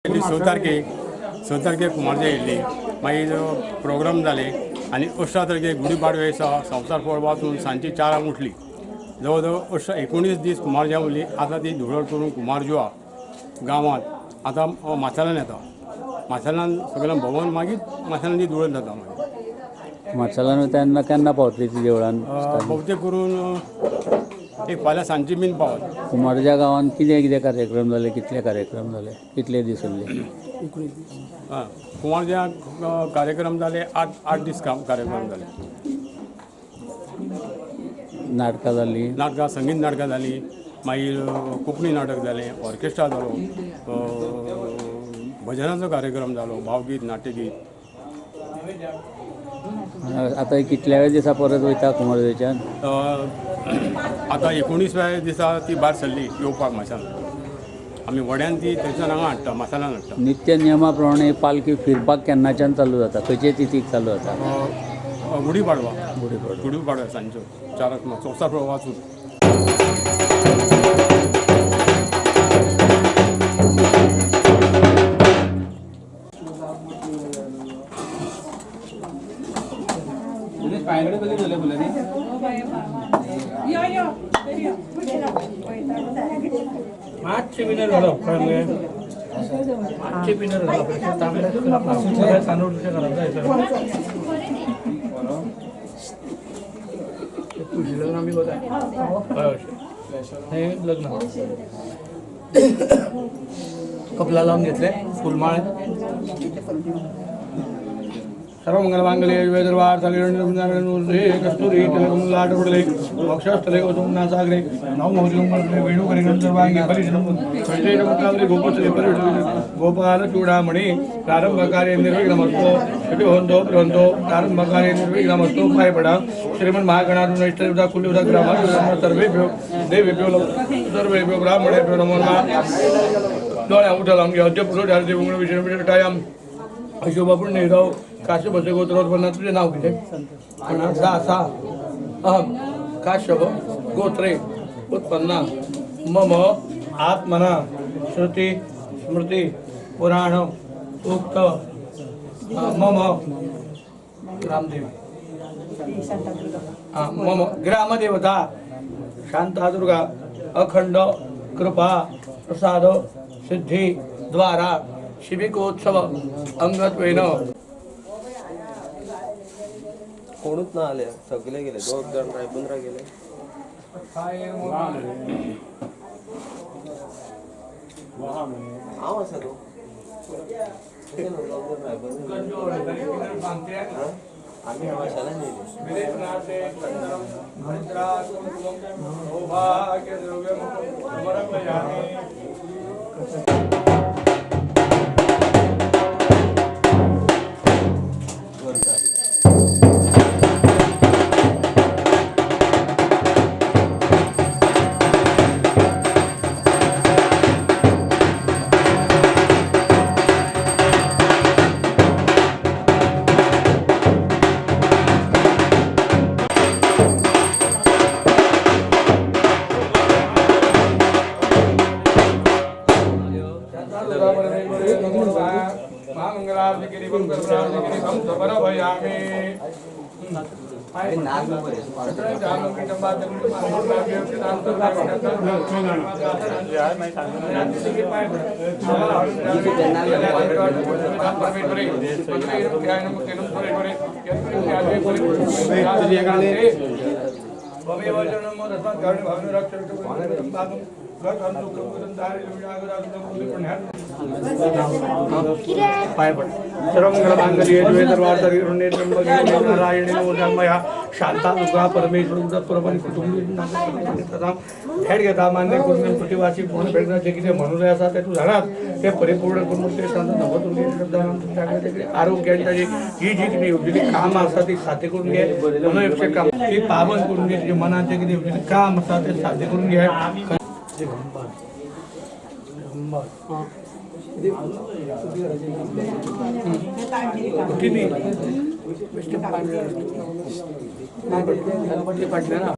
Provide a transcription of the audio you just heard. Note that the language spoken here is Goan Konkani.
6 तारखेक 6 तारखेक कुमारजे येयल्ली, मागीर प्रोग्राम जाले आनी 18 तारखेक गुढी पाडव्या दिसा संवसार फळ वाचून सांजची 4 उठली. जवळ जवळ 19 दीस कुमारजुंव्या उरली. आतां ती धुळवट करून कुमारजुंवा गांवांत आतां माथेलान येता. माथेलान सगळ्यां भोंवन मागीर माथेलान ती धुळवट जाता. मागीर माथेलान तेन्ना केन्ना पावतली ती देवळान? भोवतेक करून एक फाल्यां सांजची बीन पावत. कुमारजुंव्या गांवांत कितें कितें कार्यक्रम जाले, कितले कार्यक्रम जाले, कितले दीस उरले? कुमारजुंव्या कार्यक्रम जाले 8 दीस कार्यक्रम जाले. नाटकां जालीं, नाटकां, संगीत नाटकां जालीं, मागीर कोंकणी नाटक जालें, ऑर्केस्ट्रा जालो, भजनाचो कार्यक्रम जालो, भावगीत, नाट्यगीत. आतां कितल्या दिसा परत वयता कुमारजुंव्याच्यान? आतां 19व्या दिसा ती भायर सरली येवपाक माथेलान. आमी व्हड्यान ती थंयच्यान हांगा हाडटा, माथेलान हाडटा. नित्य नियमा प्रमाणे पालखी फिरपाक केन्नाच्यान चालू जाता, खंयचे तिथीक चालू जाता? गुढी पाडवा, गुढी पाडवा सांजचो 4 संवसार फळ वाचून. मातशें पिनर घालप कळ्ळें मगे, मातशें पिनर घालप, तांबडे तांदूळ तुजे घरांत जाय तुळशी लग्न आमी वताय. हय अशें हें लग्न कपला लावन घेतलें, फुलमाळ. सर्वमंगलमांगल्ये शिवे कस्तुरी तिलकं वक्षस्थले सागरे नवमोहरे वेणुकरे सर्वांगे परिषदे गोपस्थे गोपाल चूडामणि प्रारंभकार्ये निर्विघ्नमस्तु शुभहोन्तो प्रहन्तो प्रारंभकार्ये निर्विघ्नमस्तु. पाय पडा. श्रीमन महागणारुण कुलदेवता ग्राम सर्वेभ्यो देवेभ्यो सर्वेभ्यो ब्राह्मणेभ्यो नमो नमः. डोळ्या उठा लावून घ्या. अद्य विष्णु अशोभा पुण्यराव काश्यप गोत्रोत्पन्न. तुझे नाव कितें? सा अहं काश्यप गोत्रे उत्पन्न मम आत्मना श्रुति स्मृति पुराण उक्त मम ग्रामदेवी मम ग्रामदेवता शांतादुर्गा अखंड कृपा प्रसाद सिद्धी द्वारा शिबिकोत्सव अंगत्वेन. कोणूच ना आले, सगळे गेले, 2 जण रायबंदरा गेले. हांव आसा तो आमी माशालान येयले. नारायणी शांता दुर्गा परमेश्वर कुटुंब भेट घेता मान्य करून प्रतिवासी पूर्ण भेट जे कितें मनोदय आसा ते तूं जाणात ते परिपूर्ण करून ते शांत नवतुर्गे आरोग्याची ही जी कितें येवजिल्ली कामां आसा ती साध्य करून घे. मनोइच्छे काम ती पावन करून घे. तुज्या मनात जें कितें येवजिल्लें काम आसा तें साध्य करून घे. किती